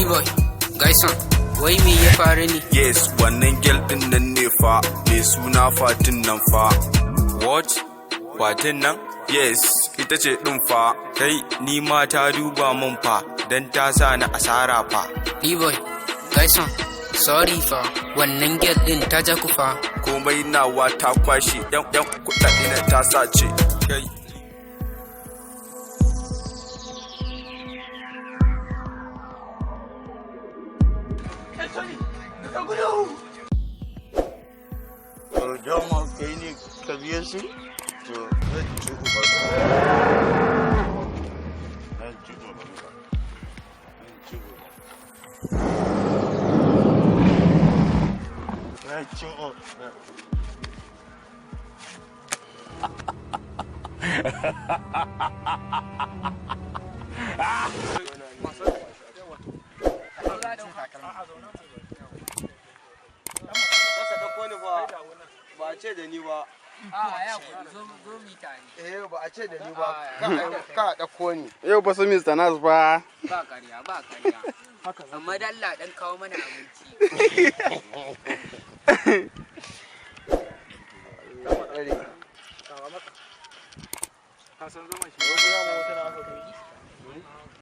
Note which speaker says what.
Speaker 1: D-boy, Gaison, wai me ya faru ne?
Speaker 2: Yes, wannan girl din nan ne fa, mai suna Fatin nan fa.
Speaker 3: What? Fatin nan?
Speaker 2: Yes, ita ce din fa.
Speaker 3: Kai, ni ma ta duba mun fa, don ta sa ni asara fa.
Speaker 1: D-boy, Gaison, sorry fa, wannan girl din ta ja ku fa.
Speaker 2: Komai nawa ta kwashe, yan yan kuɗaɗe na ta sace.
Speaker 3: Kai.
Speaker 4: Dama kai ne ka biye su? To, zan ci ubanka. Zan ci ubanka. Zan ci ubanka. Zan ci ubanka.
Speaker 5: Ba a ce da ni ba.
Speaker 1: A ya zo zo mi tare.
Speaker 5: Eh, ba a ce da ni ba. Ka ɗauko ni.
Speaker 6: Yau ba su Mr. Nas ba.
Speaker 1: Ba ƙarya, ba ƙarya. Amma da Allah dan kawo mana abinci.
Speaker 5: Ka san zama shi.